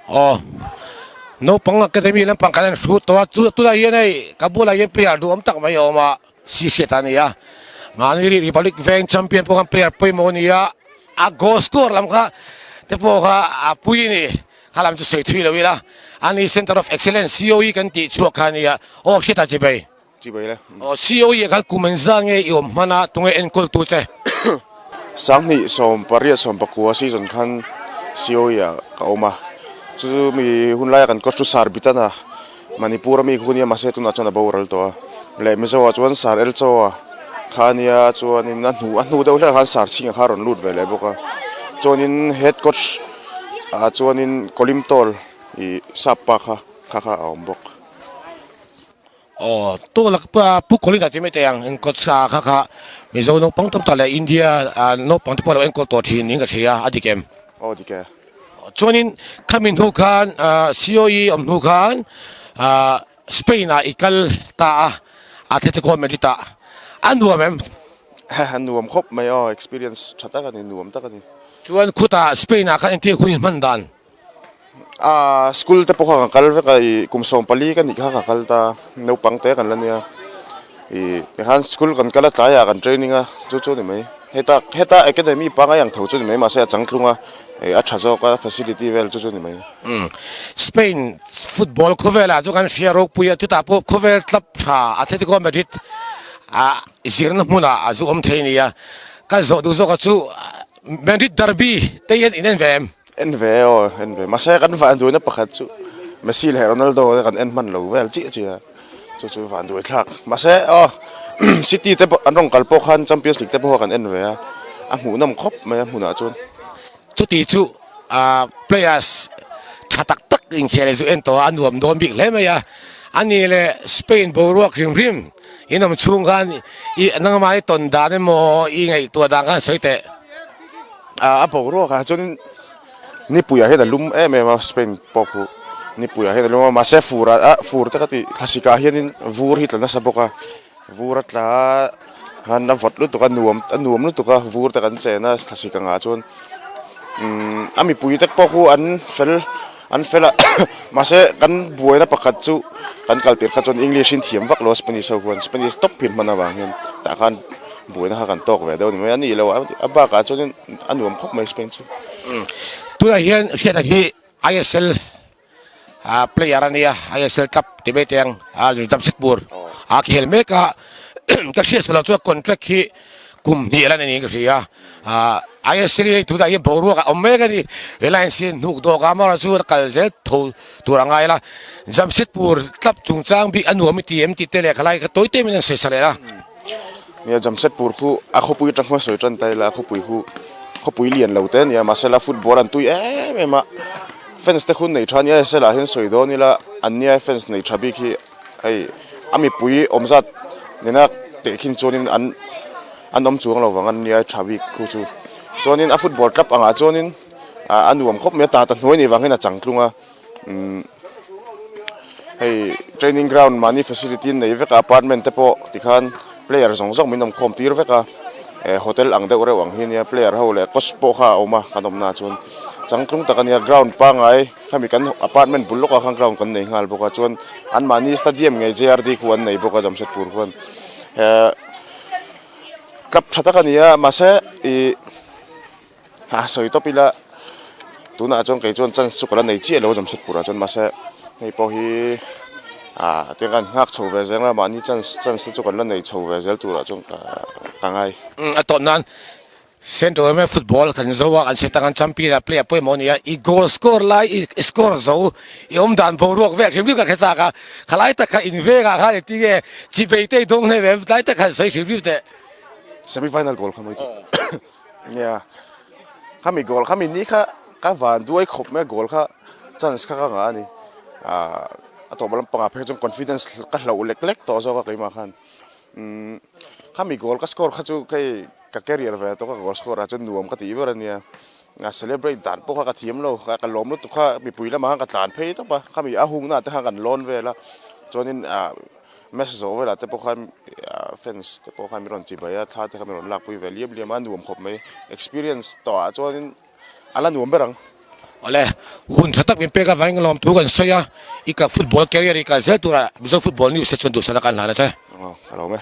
Aw naupang academy lampang kan han hrut tawh a chu tunah hian hei ka bulah hian player duhawm tak mai a awm a si hriat a ni a mahni Republic Veng champion pawh khan player pawimawh a ni a a goal score lam kha te pawh kha a pui a ni kha lam chu sawi thui lo ila ani center of excellence COE kan tih chhuak kha a ni a aw hriat a chibai. Chibai le. Aw COE ah khan kum engzah nge i awm hman a tunge enkawl tu che? Sanghnih 18 90 season khan COE ah ka awm a, chu mi hun laia kan coach chu Sir Bitana Manipur a mi khu nia mahse tunah chuan a boral tawh a, leh Mizo ah chuan Sir Elcho a kha ania chuanin a hnu a hnu deuh hlek ah khan Sir Chhinga kha a rawn lut ve leh bawk a, chuanin head coach ah chuanin Kolim Tawl ih sap pa kha kha kha a awm bawk. Aw tawlak Pu Colin-a ti mai teh ang enkawl sa kha kha Mizo naupang tam tak leh India naupang te pawh a lo enkawl tawh thin niin ka hria a dik em? Aw dik e. Chuanin khami hnu khan COE awm hnu khan Spain-ah i kal ta a, Atletico Madrid-ah a nuam em? A nuam khawp mai aw, experience tha tak a ni, nuam tak a ni. Chuan khutah Spain-ah khan engtin hun hman dan? Aaa school te pawh kha kan kal vek a ih kum 14 ka nih kha ka kal ta naupang te kan la nia ih tikhan school kan kal a tlaiah kan training a chu chu a ni mai heta heta academy pangngai ang tho chu a ni mai mahse a changtlung a ih a tha zawk a facility vel chu chu a ni mai. Umm Spain football khawvelah chu kan hria ropui a chutah pawh khawvel club tha Atletico Madrid ah zirna hmunah a zu awm thei a ni a ka zawh duh zawk a chu Madrid derby te hian in en ve em? En ve aw, en ve. Mahse kan vanduaina pakhat chu Messi leh Ronaldo te kan en hman lo vel chiah chiah a, chu chu vanduai thlak. Mahse aw City te pawh an rawn kal pawh khan Champions League te pawh kan en ve a, a hmuhnawm khawp mai a hmunah chuan. Chuti chu players tha tak tak inkhel hi chu en tawh a, a nuam dawn bik hle mai a. Ani leh Spain boruak hrim hrim in awm chhung khan i nangmah i tawn dan emaw i ngaihtuah dan khan sawi teh. A boruak ah chuan nipuiah hian a lum em em a Spain pawh khu nipuiah hian a lum a mahse fur ah fur te ka tih thlasik ah hianin vur hi tla nasa bawk a vur a tla khan a vawt lutuk a nuam a nuam lutuk a vur te kan chen a thlasik ang ah chuan umm a mipui te pawh khu an fel an fel a mahse kan buaina pakhat chu kan kal tir kha chuan English in thiam vak lo a Spanish ho khuan Spanish tawp hi an hman avang hian tah khan buaina kha kan tawk ve deuh a ni mai a ni lo a bakah chuanin a nuam khawp mai Spain chu. Tunah hian hriata hi ISL player a nia ISL club ti mai teh ang Jamshedpur a khel mek a ka hriat sual loh chuan contract hi kum hnih a la ni niin ka hria a ISL hi tunah hian boruak a awm mek a ni Reliance hi hnuk dawk a amaherawhchu chu a kal zel tho tur a ngai la Jamshedpur club chungchang bik a nuam i ti em tih te leh khalai kha tawi tawi in an sawi sa leh a. Nia Jamshedpur khu a khawpui atang khuan sawi tan ta ila a khawpui khu khawpui lian lo te a nia mahse la football an tui em em a fans te khu nei tha nia ISL ah hian sawi dawn ila an nia fans nei tha bik hi hei a mipui awm zat nena tehkhin chuanin an an awm chuang lo vang an nia tha bik khu chu chuanin a football club angah chuanin a nuam khawp mai a tata hnuai nih vang hian a changtlung a. Umm hei training ground mahni facility an nei vek a apartment te pawh tikhan player zawng zawng min awm khawm tir vek a eh hotel ang deuh reuh ang hi ania player ho leh coach pawh kha a awm a kan awmna ah chuan changtlung tak ania ground pangngai khami kan apartment bul lawkah khan ground kan nei nghal bawk a chuan anmahni stadium ngei J R D khu an nei bawk a Jamshedpur khuan eh club tha tak a ni a mahse ih. A sawi tawp ila tunah chuan kei chuan chance chu ka la nei chiah lo Jamshedpur ah chuan mahse hei pawh hi ah tiang kan nghak chho ve zel a mahni chance chance te chu kan la nei chho ve zel turah chuan ka ka ngai. A tawp nan Central yma football kan zo a kan hriat ang an champion a player pawimawh a ni a i goal score lai i score zo i awm dan boruak vel hrim hrim ka hre chak a khalai tak kha in vengah khan engtin nge chipei te i dawng hle em tlai tak khan sawi hrim hrim teh. Semi final goal kha mawi tawh. Nia khami goal khami ni kha ka van duai khawp mai a goal kha chance kha ka ngah a ni ah a tawp lampangah phei chuan confidence ka hloh lek lek tawh zawk a keimah khan umm khami goal ka score kha chu hei ka career ve tawh ka goal score ah chuan nuam ka tih ber a nia a celebrate dan pawh kha ka thiam lo ka lawm lutuk kha mipui lamah khan ka tlan phei tawp a khami a hungna te khan kan lawn vel a chuanin ah. Match zawh velah te pawh khan fans te pawh khan min rawn chibai a, thla te kha min rawn lakpui ve liam liam a, nuam khawp mai. Experience tawhah chuanin a la nuam ber ang. Awle, hun tha tak min pek avangin lawmthu kan sawi a, i ka football career i kal zel turah Mizo Football News te chuan duhsakna kan hlan a che. Aw, ka lawm e.